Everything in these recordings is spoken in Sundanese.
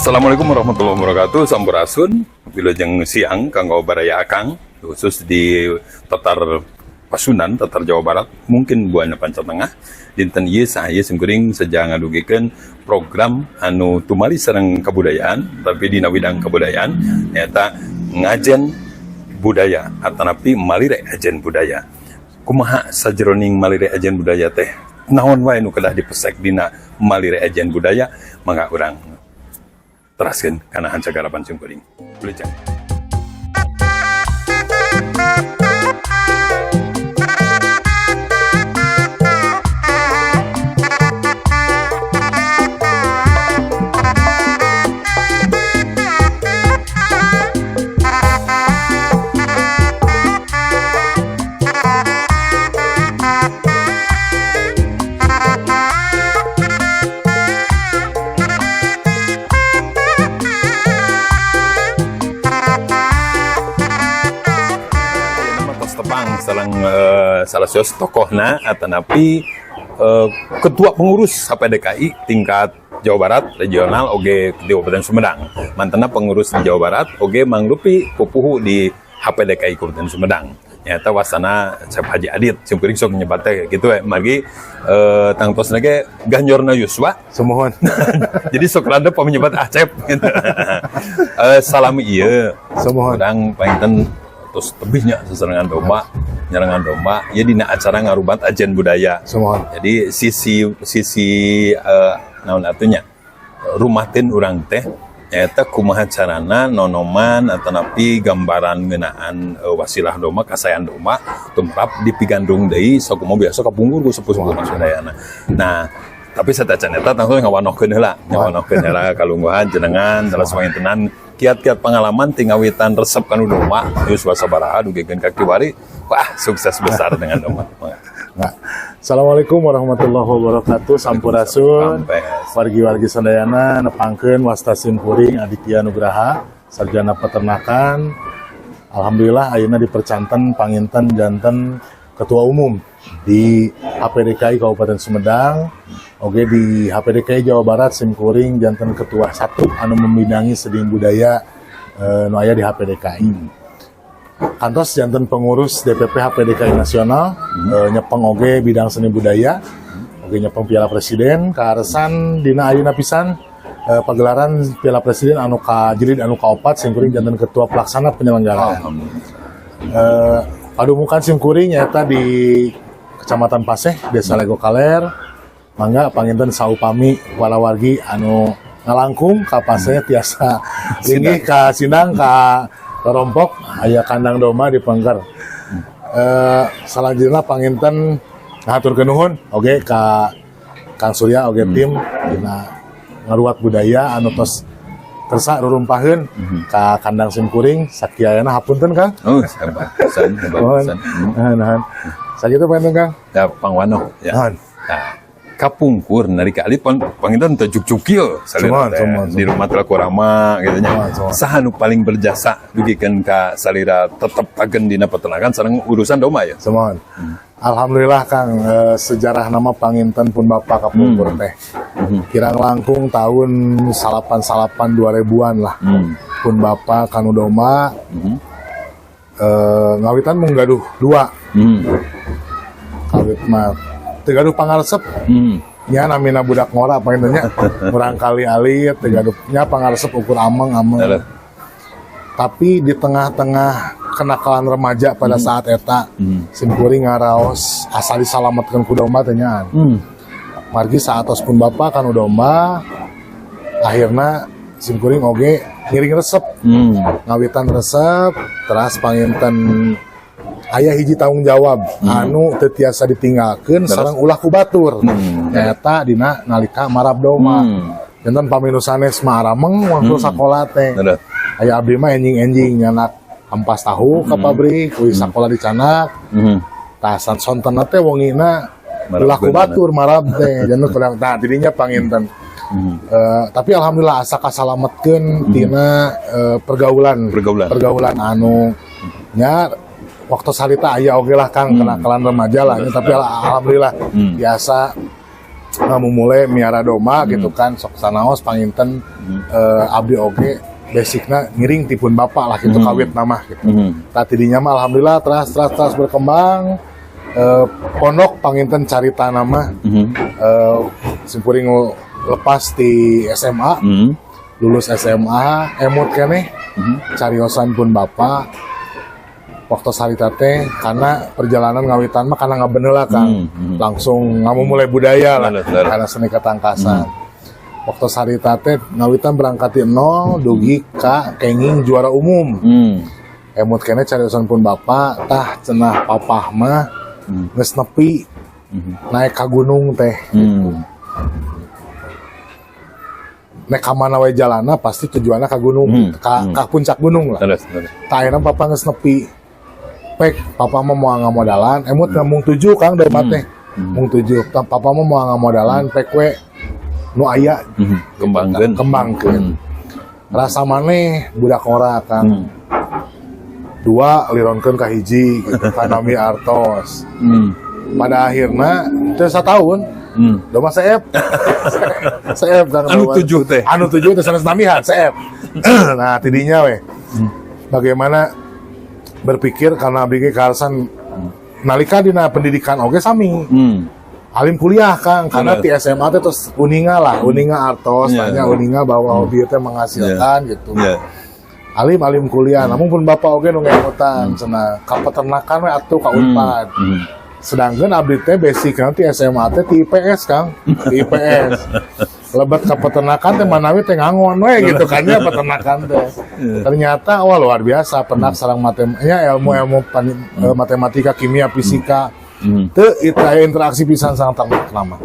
Assalamualaikum warahmatullahi wabarakatuh. Sampurasun. Wilujeng siang kanggo baraya Akang, khusus di Tatar Pasundan, Tatar Jawa Barat, mungkin Buana Panca Tengah. Dinten ieu saha simkuring seja ngadugikeun program anu tumali sareng kebudayaan, tapi dina widang kebudayaan nyaeta ngajen budaya atanapi malire ajen budaya. Kumaha sajeroning malire ajen budaya teh? Naon wae nu kedah dipesek dina malire ajen budaya? Mangga urang teraskeun kana hanca garapan simkuring. Wilujeng. Ayeuna mah tos tepang sareng salah salah tokohna atanapi ketua pengurus HPDKI tingkat Jawa Barat regional oge di Kabupaten Sumedang. Mantena pengurus di Jawa Barat oge mangrupi pupuhu di HPDKI Kabupaten Sumedang. Nyata wasana Cep Haji Adit, simkuring sok nyebat teh gitu we. Margi tangtosna ge ganjorna yuswa. Sumuhun. Jadi sok rada pamenyebat Acep gitu. Salami ieu. Sumuhun. Urang panginten terus tebihnya sesarengan domba, nyarengan domba, ya dina acara ngarubat ajen budaya. Sumuhun. Jadi sisi sisi naon atunya rumatin urang teh nyaeta kumaha carana nonoman atanapi gambaran ngeunaan wasilah domba, kasayan domba tumrap dipigandung deui sakumaha biasa kapungkur ku sepuh-sepuh sadayana. Nah, tapi satacan eta langsung ngawanohkeun heula, ngawanohkeun heula kalungguhan jenengan salah sawantenan kiat-kiat pengalaman tingawitan resep kanu domba yuswa sabaraha dugikeun ka kiwari, wah, sukses besar dengan domba. Mangga. Nah, Assalamualaikum warahmatullahi wabarakatuh. Sampurasun. Rampes. Wargi-wargi sadayana, nepangkeun wasta simkuring Aditya Nugraha, sarjana peternakan. Alhamdulillah ayeuna dipercanten panginten janten ketua umum di HPDKI Kabupaten Sumedang. Oge di HPDKI Jawa Barat simkuring janten ketua satu anu membidangi seni budaya nu aya di HPDKI. Kantos janten pengurus DPP HPDKI Nasional, nyepeng oge bidang seni budaya, oge nyepeng Piala Presiden, kaharesan dina ayeuna pisan pagelaran Piala Presiden anu ka jilid anu kaopat simkuring janten ketua pelaksana penyelenggaraan. Alhamdulillah. Padumukan simkuring nyaeta di Kecamatan Paseh, Desa Lego Kaler. Mangga panginten saupami walawargi anu ngalangkung ka Paseh tiasa linggih ka Sindang, ka Rompok, aya kandang domba di Pengker. Selanjutnya panginten ngahaturkeun nuhun oge ka Kang Surya oge tim dina ngaruat budaya anu tos kersa rurumpaheun ka kandang simkuring sakiayana, hapunten, Kang. Oh, hebat pisan, hebat Nuhun. pisan. Nahan, nahan. Sakitu panginten, Kang. Ya, pangwanoh ya. Nuhun. Nah, kapungkur nalika alit pan panginten teu juk-juk kieu salira Sumuhun, teh. Sumuhun, Di rumah kurama gitu nya. Sumuhun, sumuhun. Saha nu paling berjasa dugikeun ka salira tetep tagen dina peternakan sareng urusan domba ya? Sumuhun. Alhamdulillah, Kang, sejarah nama panginten pun bapak kapungkur teh. Kirang langkung tahun salapan salapan 2000-an lah. Pun bapak kanu domba ngawitan mung gaduh dua. Kawit mah teu gaduh pangaresep. Nya namina budak ngora panginten nya. Murang kali alit teu gaduh nya pangaresep ukur ameng-ameng. Halo. Tapi di tengah-tengah kenakalan remaja pada saat eta, simkuring ngaraos asal disalametkeun ku domba teh nyaan. Margi saatos pun bapak kanu domba, akhirna simkuring oge ngiring resep. Ngawitan resep, teras panginten aya hiji tanggung jawab anu teu tiasa ditinggalkeun sareng ulah ku batur. Nyaeta dina nalika marab domba. Janten pami nu sanes mah arameng waktu sakola teh. Aya abdi mah enjing-enjing nyanak ampas tahu ke pabrik, uih sakola dicanak. Tah, sontenna teh wongina Marab ulah ku beunana. Batur marab teh. Janten kurang tah tidinya panginten. Tapi alhamdulillah asa kasalametkeun tina pergaulan. Pergaulan. Pergaulan anu nya waktu salita aya oge lah, Kang, kenakalan remaja lah nya, tapi alhamdulillah biasa ngamumule miara domba gitu kan, sok sanaos panginten. Abdi oge basicna ngiring ti pun bapak lah gitu, kawit nama gitu. Tah, tidinya mah alhamdulillah terus terus terus berkembang. Pondok panginten carita nama simkuring lepas di SMA, lulus SMA emut keneh cariosan pun bapak waktu harita teh, karena perjalanan ngawitan mah karena nggak bener lah kan, langsung nggak mau mulai budaya lah Bener, bener. Karena seni ketangkasan. Waktu harita teh ngawitan berangkat di nol dugi ka kenging juara umum. Emut keneh cariosan pun bapak, tah cenah papah mah geus nepi naik ka gunung teh, naik ka mana we jalana pasti tujuannya ka gunung, ka puncak gunung lah. Terus, terus. Tah, akhirnya papa geus nepi pek, papa mah mau ngamodalan emut mung tujuh Kang dari teh mung tujuh. Tah, papa mah mau ngamodalan pek we nu aya. Kembangkeun. Kembangkeun. Rasa maneh budak ngora Kang, dua lironkeun ka hiji gitu kan, nami artos. Pada akhirnya teu satahun domba seep seep Kang. Anu Domba. tujuh teh. Anu tujuh teh sanes namihan seep. Nah, tidinya we bagaimana berpikir, karena abdi ge karasan nalika dina pendidikan oge sami alim kuliah Kang, karena di SMA teh terus uninga lah, uninga artos, tanya uninga bahwa hobi teh menghasilkan gitu. Alim alim kuliah, namun pun bapak oge nu ngemutan cenah ka peternakan we atuh ka Unpad. Sedangkan abdi teh basic nanti SMA teh di IPS Kang, di IPS. Lebet ke peternakan teh manawi teh ngangon we gitu kan ya peternakan teh. Ternyata wah luar biasa, penak sareng ya ilmu-ilmu matematika, kimia, fisika. Teu itu aya interaksi pisan sareng ternak lama.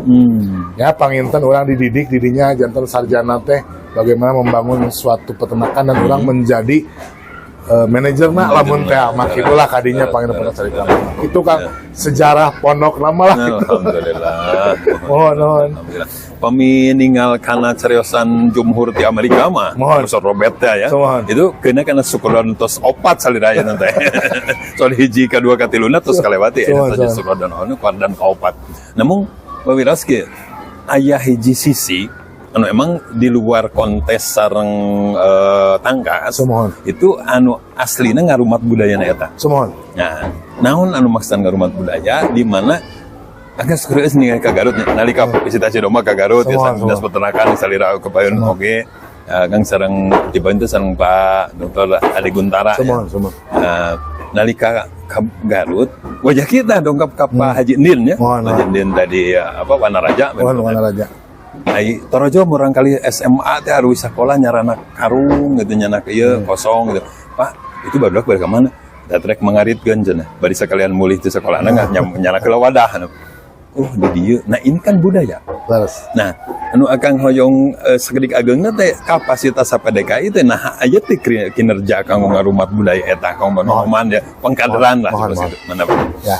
Ya panginten urang dididik didinya janten sarjana teh bagaimana membangun suatu peternakan dan urang menjadi manajerna lamun teh mah itulah kadinya panginten pernah cerita. Itu kan sejarah pondok nama lah gitu. Alhamdulillah. Mohon, mohon. Alhamdulillah. Pami ningal kana cariosan jumhur di Amerika mah, Mohon. Profesor Robert ya. Mohon. Itu kena kana syukuran tos opat salira aya teh. Soal hiji kadua katiluna tos kalewati ya Mohon, saja mohon. syukuran anu dan kaopat. Namun Bawiras ge aya hiji sisi anu emang di luar kontes sareng tangkas Sumuhun. itu anu aslina ngarumat budayana eta. Sumuhun. Nah, naon anu maksud ngarumat budaya di mana agak serius nih ka Garut nya. Nalika visitasi domba ka Garut ya Semua, dinas semua. peternakan salira ke payun oge. Ya, Kang sareng dibantu sareng Pak Dr. Ade Guntara. Ya. Sumuhun, sumuhun. Nah, nalika ka Garut, wajah kita dongkap ka Pak Haji Ndin ya. Mohon, Haji Ndin tadi ya, apa Wanaraja. Mohon Wanaraja. Ai torojo murang kali SMA teh harus sekolah nyarana karung gitu, nyanak ieu kosong gitu. Pak, itu barudak balik ke mana? Da rek mangaritkeun cenah. Bari sekalian mulih ti sekolahna nggak nyana ke wadah. Oh, di dieu. Nah, ini kan budaya. Leres. Nah, anu akang hoyong sakedik ageungna teh kapasitas HPDKI teh nah aya teh kinerja kanggo ngarumat budaya eta kanggo pemahaman ya, pengkaderan lah Mohon, seperti mohon. itu. Mana Pak? Ya.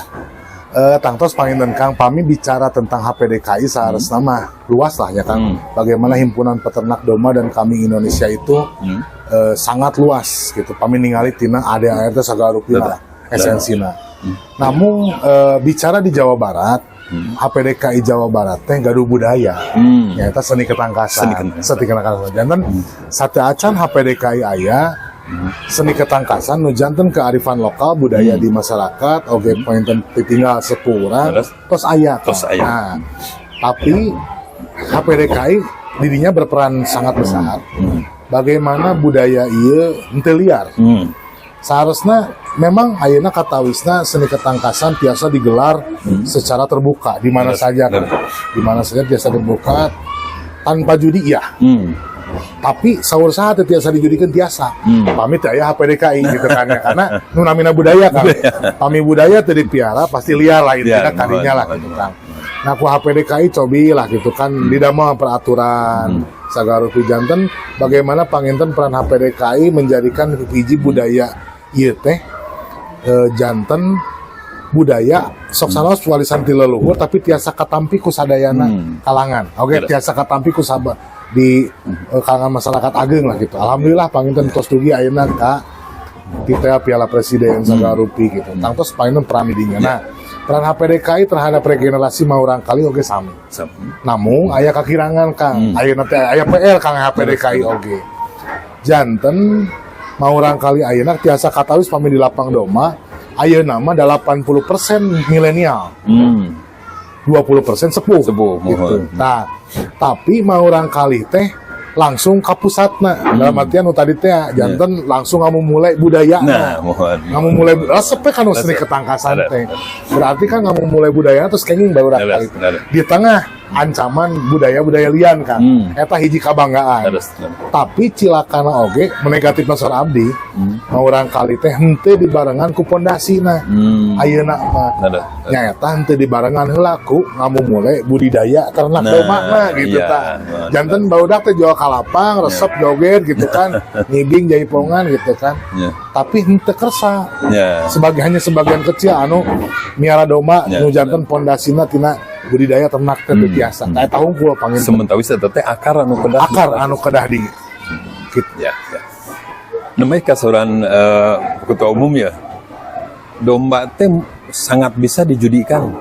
Tangtos panginten Kang, pami bicara tentang HPDKI seharusnya mah luas lah ya Kang. Bagaimana himpunan peternak domba dan kambing Indonesia itu sangat luas gitu. Pami ningali tina ADART sagala rupina esensina. Namun bicara di Jawa Barat, HPDKI Jawa Barat teh gaduh budaya. Nyaeta seni ketangkasan. Seni ketangkasan. Seni ketangkasan. Janten sateuacan HPDKI aya seni ketangkasan nu janten kearifan lokal budaya di masyarakat oge panginten ditinggal sepuh urang Terus? tos aya. Tos aya. Nah, tapi HPDKI dirinya berperan sangat besar. Bagaimana budaya ieu henteu liar. Seharusnya memang ayeuna katawisna seni ketangkasan biasa digelar secara terbuka di mana saja kan. Di mana saja biasa terbuka tanpa judi ya. Tapi saur saha teu tiasa dijudikeun tiasa. Pami teu aya HPDKI gitu kan ya. Karena nu namina budaya kan. Pami budaya teu dipiara pasti liar lah intinya Liar, kadinya lah mohon, gitu mohon. Kan. Nah, ku HPDKI cobi lah gitu kan didamel peraturan sagarupi janten bagaimana panginten peran HPDKI menjadikan hiji budaya ieu teh janten budaya sok sanaos warisan ti leluhur tapi tiasa katampi ku sadayana kalangan. Oke, tiasa katampi ku di kalangan masyarakat ageng lah gitu. Alhamdulillah panginten tos dugi ayeuna ka titel Piala Presiden sagarupi gitu. Tangtos panginten peran didinya. Nah, Peran HPDKI terhadap regenerasi murangkalih oge sami. Namun aya kakirangan, Kang. Ayeuna teh aya PR, Kang, HPDKI oge. Janten murangkalih ayeuna tiasa katawis pami di lapang domba ayeuna mah 80% milenial. 20% sepuh. Sepuh, gitu. muhun. Nah, tapi murangkalih teh langsung ka pusatna. Dalam artian nu tadi teh janten langsung ngamumule budaya. Nah, muhun. Ngamumule resep kan seni ketangkasan teh. Berarti kan ngamumule budaya terus kenging baru kali. Di tengah ancaman budaya-budaya lian kan. Eta hiji kabanggaan. Leres. Tapi cilakana oge menegatif saur abdi, murangkalih teh henteu dibarengan ku pondasina. Ayeuna mah nyaeta henteu dibarengan heula ku ngamumule budidaya ternak domba gitu tah. Janten barudak teh jual ka lapang, resep joget gitu kan, ngibing jaipongan gitu kan. Tapi henteu kersa. Sebagai hanya sebagian kecil anu miara domba nu janten pondasina tina budidaya ternak teh teu tiasa. Eta hungkul panginten. Sementawis eta teh akar anu kedah. Akar anu kedah di gitu. Ya. Namanya kasauran ketua umum ya. Domba teh sangat bisa dijudikan.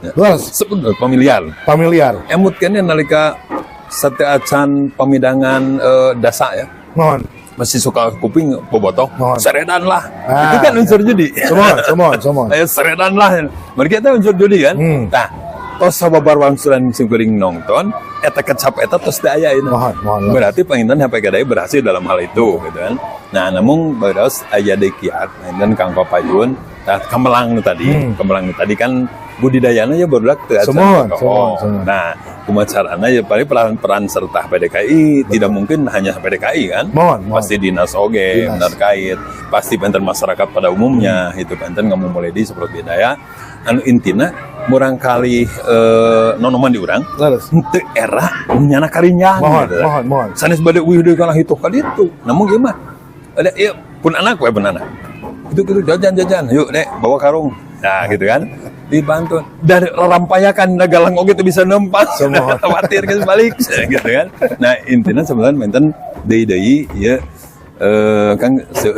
Ya. Leres, Sebenarnya familiar. Familiar. Emut kan nalika sateuacan pamidangan dasa ya. Muhun. Masih suka kuping bobotoh. Muhun. Seredan lah. Ah, itu kan unsur judi. Sumuhun, sumuhun, sumuhun. Ayo seredan lah. Mereka itu unsur judi kan. Hmm. Nah, tos sababar wangsulan simkuring nonton, eta kecap eta tos teu aya ini. Muhun, muhun. Berarti panginten HPKDI berhasil dalam hal itu gitu kan. Nah, namun baros aya deui kiat dan Kang Papayun, nah, kemelang nu tadi, kemelang nu tadi kan budidayana ya barudak teu acan. Sumuhun, Oh. sumuhun, sumuhun. Nah, kumaha carana ya paling peran serta PDKI tidak mungkin hanya PDKI kan. Muhun, muhun. Pasti dinas oge Dinas. Terkait, pasti panginten masyarakat pada umumnya itu panginten ngamumule di seperti budaya anu intina murangkalih nonoman di urang henteu era nyana karinyang Muhun, gitu. muhun, muhun. Sanes bade uih deui kana hitu ka ditu. Namun ieu mah ada ieu pun anak we pun anak. Itu gitu jajan jajan, yuk Dek bawa karung. Nah, gitu kan. Dibantu dari rampayakan galang oge teu bisa nempas. Sumuhun. Khawatir ke balik gitu kan. Nah, intinya sebenarnya panginten deui-deui ieu kang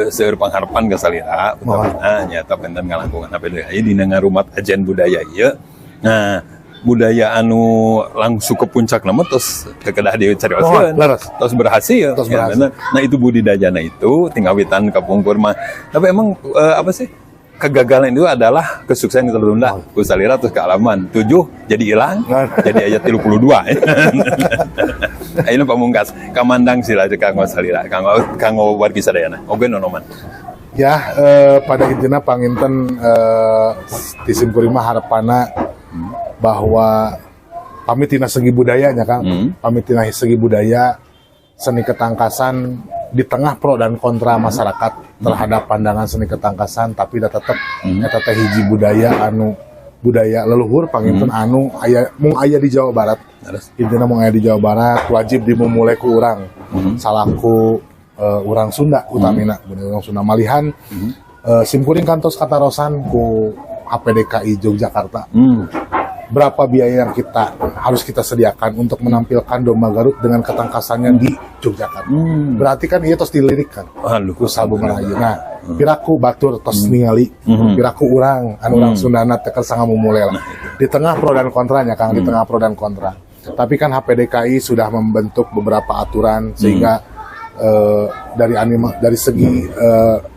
seueur pangharpan ka salira utamina nyata panginten ngalangkungan HPDKI dina ngarumat ajen budaya ieu. Nah, budaya anu langsung ke puncak nama terus kekedah dicarioskeun. Muhun, leres. Terus berhasil. Terus Ya, berhasil. bener. Nah, itu budidayana itu tinggawitan kapungkur mah. Tapi emang apa sih? Kegagalan itu adalah kesuksesan yang tertunda. Ku salira terus kealaman. 7 jadi hilang, jadi ayat 32. Ayeuna pamungkas, kamandang sila kanggo salira, kanggo kanggo wargi sadayana. Oge nonoman. Ya, pada intinya panginten di simkuring mah harapanna bahwa pami tina segi budayanya, Kang, pami tina segi budaya seni ketangkasan di tengah pro dan kontra masyarakat terhadap pandangan seni ketangkasan, tapi dah tetep eta teh hiji budaya anu budaya leluhur panginten anu aya mung aya di Jawa Barat. Intinya mung aya di Jawa Barat wajib dimumule ku urang salaku urang Sunda utamina budaya urang Sunda malihan simkuring kantos katarosan ku HPDKI Yogyakarta berapa biaya yang kita harus kita sediakan untuk menampilkan domba Garut dengan ketangkasannya di Yogyakarta. Berarti kan iya tos dilirik kan. Aduh, Ku sababaraha. Nah, piraku batur tos ningali, piraku urang anu urang Sundana teh kersa ngamumule lah. Di tengah pro dan kontranya, Kang, di tengah pro dan kontra. Tapi kan HPDKI sudah membentuk beberapa aturan sehingga dari anima dari segi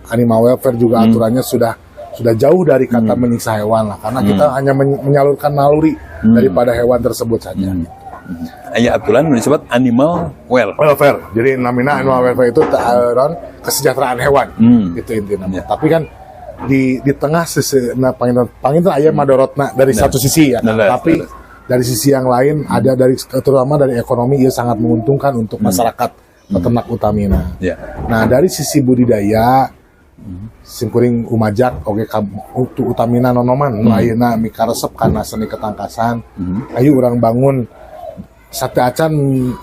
animal welfare juga aturannya sudah jauh dari kata menyiksa hewan lah karena kita hanya menyalurkan naluri daripada hewan tersebut saja. Aya aturan nu disebut animal Welfare. Jadi namanya animal welfare itu non, kesejahteraan hewan. Itu intinya. Tapi kan di tengah sisi nah panginten panginten aya madorotna dari satu sisi ya. Tapi dari sisi yang lain ada dari terutama dari ekonomi ia sangat menguntungkan untuk masyarakat peternak utamina. Nah, dari sisi budidaya simkuring umajak oge untuk utamina nonoman nu ayeuna mikaresep kana seni ketangkasan, ayo urang bangun sateuacan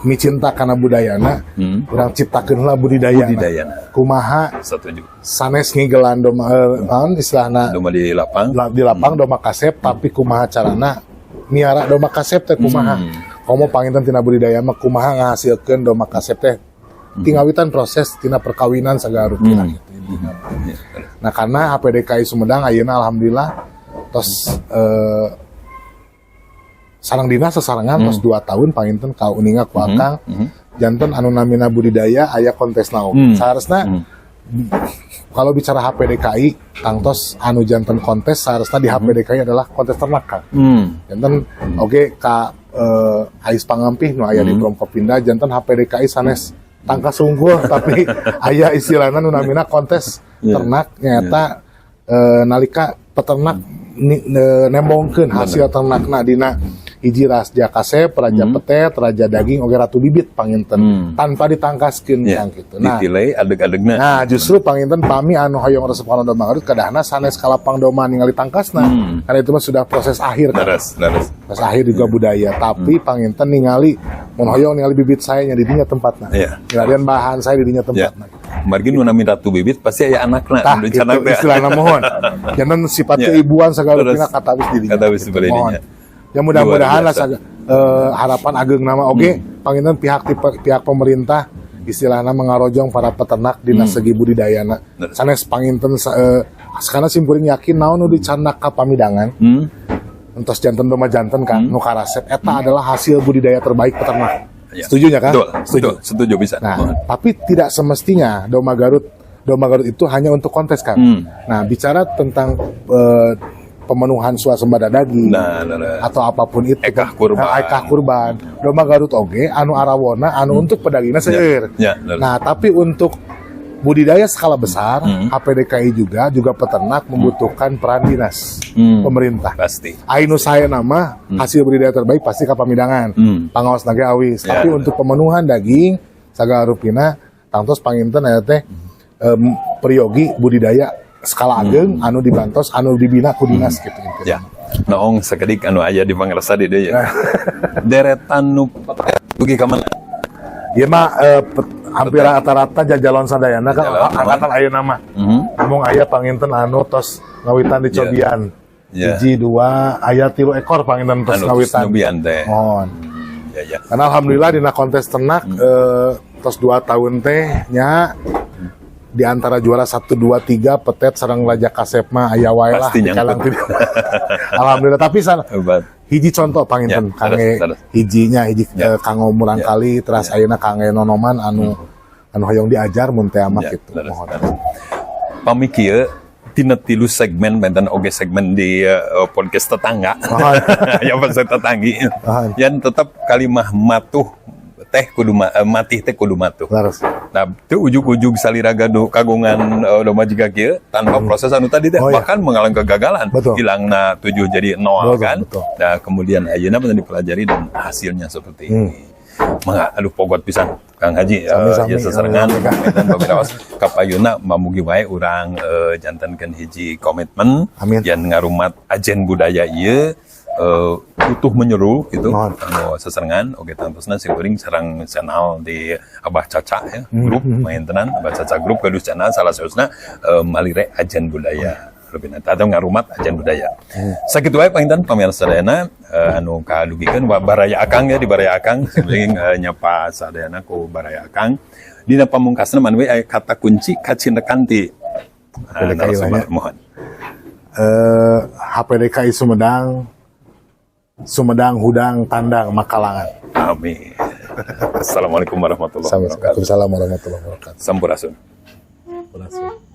micinta kana budayana, urang ciptakeun lah budidaya. Budidayana. Kumaha Setuju. Sanes ngigelan domba naon istilahna Domba di lapang. Di lapang domba kasep, tapi kumaha carana miara domba kasep teh kumaha, komo panginten tina budidaya mah kumaha ngahasilkeun domba kasep teh tingawitan proses tina perkawinan segala rupi lah gitu intinya. Nah, karena HPDKI Sumedang ayeuna alhamdulillah Tos sareng dinas sesarengan tos 2 tahun panginten kauninga ku akang janten anu namina budidaya aya kontesna oge. Saharusna kalau bicara HPDKI tangtos anu janten kontes seharusnya di HPDKI adalah kontes ternak, Kang. Janten oge ka Ais Pangampih nu aya di Promkopinda janten HPDKI sanes tangkas unggul, tapi aya istilahna nu namina kontes ternak nyata nalika peternak nembongkeun hasil ternakna dina hiji raja kasep, raja petet, raja daging, oge ratu bibit panginten tanpa ditangkaskeun, Kang, gitu. Nah, Ditilai adeg-adegna. Nah, justru panginten pami anu hoyong resep kana domba Garut kadahna sanes kalapang domba ningali tangkasna. Karena itu mah sudah proses akhir kan. Leres, leres. Proses akhir juga budaya, tapi panginten ningali mun hoyong ningali bibit saya nya di dinya tempatna. Milarian bahan sae di dinya tempatna. Margi nu namina ratu bibit pasti aya anakna. Tah, Nu gitu dicanak teh. Istilahna, mohon. Janten sifat keibuan segala rupina katawis di dinya. Katawis Gitu, di dinya. mohon. Ya mudah-mudahan lah Luar biasa. Harapan ageng nama oge panginten pihak pihak pemerintah istilahnya mengarojong para peternak dina segi budidayana. Sanes panginten karena simkuring yakin naon nu dicandak ka pamidangan entos janten domba janten kan nu karasep eta adalah hasil budidaya terbaik peternak. Setuju ya kan? Betul, Setuju. betul, setuju bisa. Nah, Mohon. tapi tidak semestinya domba Garut itu hanya untuk kontes kan. Nah, bicara tentang pemenuhan swasembada daging Nah. atau apapun itu Ekah kurban. Nah, ekah kurban. Domba Garut oge anu arawona anu untuk pedagingna seueur. Ya, benar. Nah, tapi untuk budidaya skala besar, HPDKI juga juga peternak membutuhkan peran dinas pemerintah. Pasti. Ai nu sae nama hasil budidaya terbaik pasti ka pamidangan. Pangaos ge awis. Tapi untuk pemenuhan daging sagala rupina tangtos panginten aya teh peryogi budidaya skala ageng anu dibantos anu dibina ku dinas gitu intinya. Ya. Noong sakedik anu aya di pangrasa di dieu ya. Deretan nu dugi ka mana? Ieu mah hampir rata-rata jajalon sadayana kan Jajalon, angkatan ayeuna mah. Namung aya panginten anu tos ngawitan dicobian. Hiji, dua, aya 3 ekor panginten tos Anu tos ngawitan. nyobian teh. Mohon. Ya, ya. Karena alhamdulillah dina kontes ternak tos 2 tahun teh nya di antara juara 1 2 3 petet sareng raja kasep mah aya wae lah Pasti di kalang nyangkut. Alhamdulillah, tapi Hebat. Hiji contoh panginten Ya, kangge terus, terus. hijinya hiji kanggo murangkali teras ayeuna kangge nonoman anu anu hoyong diajar mun teh mah Ya, gitu. terus, Mohon. Terus. Pami kieu tina tilu segmen benten oge segmen di podcast tetangga. Mohon. Ya pas tetanggi. Mohon. Yang tetap kalimah matuh teh kudu matih teh kudu matuh. Leres. Nah, itu ujug-ujug salira gaduh kagungan domba jiga kieu tanpa proses anu tadi teh Oh, iya. bahkan mengalami kegagalan. Hilangna 7 jadi 0 Betul, kan. betul. Nah, kemudian ayeuna bener dipelajari dan hasilnya seperti ini. Mangga, aduh, pogot pisan Kang Haji. Sami-sami. Ya sesarengan Sami-sami. dan pamiraos kapayuna mamugi wae urang jantenkeun hiji komitmen Amin. yang ngarumat ajen budaya ieu utuh menyeru gitu. Mohon. Anu sesarengan oge tangtosna simkuring sareng channel di Abah Caca ya grup maintenan Abah Caca grup gaduh channel salah sausna malire ajen budaya lebih nanti atau ngarumat ajen budaya. Sakitu wae panginten pamirsa sadayana anu kadugikeun wa baraya akang ya di baraya akang simkuring nyapa sadayana ku baraya akang. Dina pamungkasna man we aya kata kunci kacindekan ti HPDKI lah narasumber. ya. Mohon. HPDKI Sumedang, Sumedang Hudang Tandang Makalangan. Amin. Assalamualaikum warahmatullahi wabarakatuh. Waalaikumsalam warahmatullahi wabarakatuh. Sampurasun. Sampurasun.